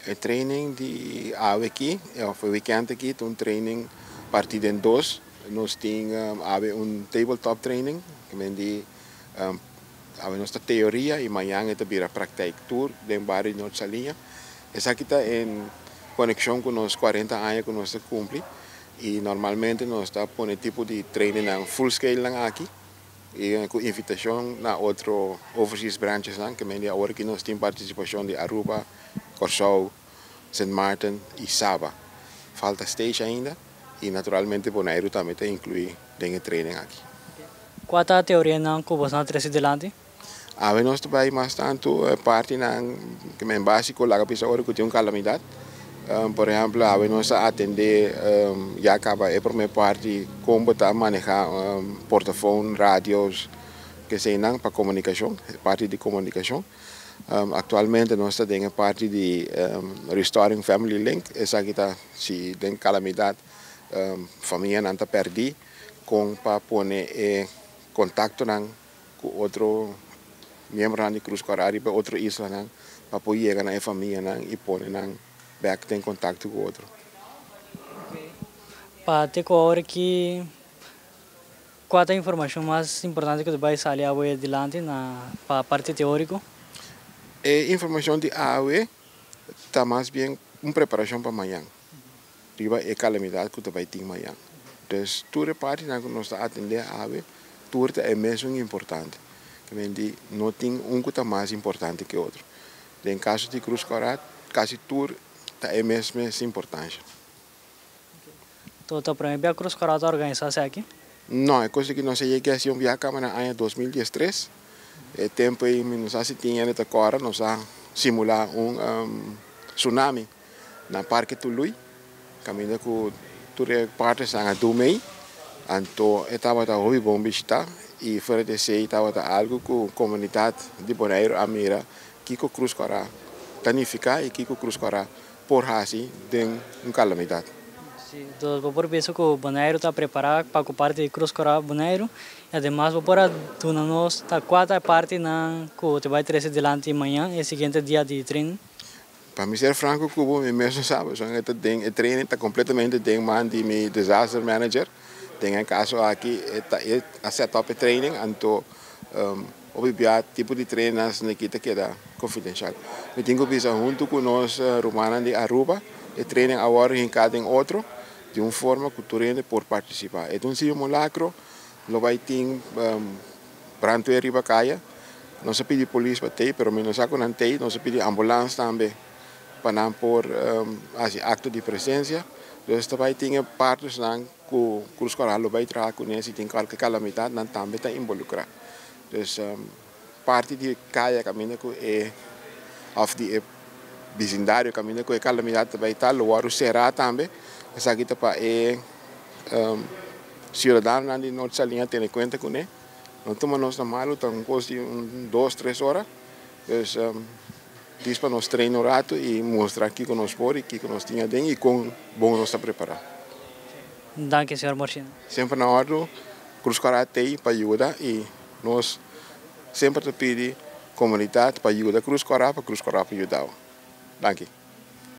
E training di awe aki, of e weekend aki, ta un training parti den dos. Nos tin awe un tabletop training, ke men di awe nos ta teoria i mañan e ta bira praktijk tur den bario di Noord Saliña. Esaki ta en konekshon ku nos 40 aña ku nos ta kumpli i normalmente nos ta pone tipo di trainingnan full scale nan aki i ku invitashon na otro overseas branchesnan, ke men di awor aki nos tin partisipashon di Aruba, Kòrsou, Sint Maarten i Saba. Falta Statia ainda i naturalmente Boneiru tambe ta inkluí den e training aki. Kua ta teorianan ku boso a trese dilanti? Awe nos ta bai mas tantu partinan ke men básiko laga bisa ora ku tin un kalamidat. Por ehèmpel awe nos a atendé ya kaba e promé parti kon bo ta manehá portafon, radios, keseinan pa komunikashon, e parti di komunikashon. Aktualmente nos ta den e parti di Restoring Family Link, esaki ta si den kalamidat famianan ta pèrdí kon pa pone e kontaktonan ku otro miembronan di Krus Kòrá riba otro islanan pa por yega na e famianan i pone nan bèk den kontakto ku otro. Pa te ku awor ki kua ta informashon mas importante ku ta bai sali awe dilanti na pa parti teóriko? E informashon di awe ta mas bien un preparashon pa mañan riba e kalamidat ku ta bai tin mañan. Dus tur e partinan ku nos ta atendé awe tur ta e mesun importante. Ke men di no tin un ku ta mas importante ke otro. Den kaso di Krus Kòrá kasi tur ta e mes mes importansha. To ta prome bia Cruz Kòrá ta organisá esaki? No, e kos aki nos a yega hasi un biaha kaba na aña 2013. E tempu ei mi no sa si tin hende ta kòrda, nos a simulá un tsunami na Parke Tului, kaminda ku tur e partnersnan a duna ei. Anto e tabata hopi bon bishitá i fuera di esei tabata algu ku komunidat di Boneiru a mira kiko Cruz Kòrá ta nifiká i kiko Cruz Kòrá por hasi den un kalamidat. Sí, entonces bo por bisa ku Boneiru ta prepará pa ku parti di Cruz Kòrá Boneiru i ademas bo por a duna nos ta kua ta e partinan ku ta bai trese dilanti mañan, e siguiente dia di training? Pa mi ser franco ku bo, mi mes no sa pasobra e ta den e training ta completamente den man di mi disaster manager. Den e kaso aki e ta e a set up e training anto Hopi bia tipo di trenas neki ta keda confidencial. Mi tin cu bisa hunto cu nos rumannan di Aruba e training a wordo hinca den otro di un forma cu tur hende por participa. E ta un simulacro, lo bay tin brandweer riba caya. Nos a pidi polis pa tey pero mi no sa cu nan tey. Nos a pidi ambulance tambe pa nan por haci acto di presencia. Dus ta bay tin e partnersnan cu Cruz Coral lo bay traha cune si tin cualke calamidad nan tambe ta involucra. Dus parti di caya caminda cu e of di e bisindario caminda cu e calamidad ta bay ta lo wordo cera tambe. Esaki ta pa e ciudadanonan di Noord Saliña tene cuenta cune. No tuma nos na malo ta un cos di un dos tres ora. Dus dis pa nos train un rato y mustra kico nos por y kico nos tin aden y con bon nos ta prepara. Danki señor Morcina. Semper na ordo, Cruz Cora t'ey pa yuda y nos semper ta pidi comunidad pa yuda Cruz Cora pa Cruz Cora por yudao. Danki.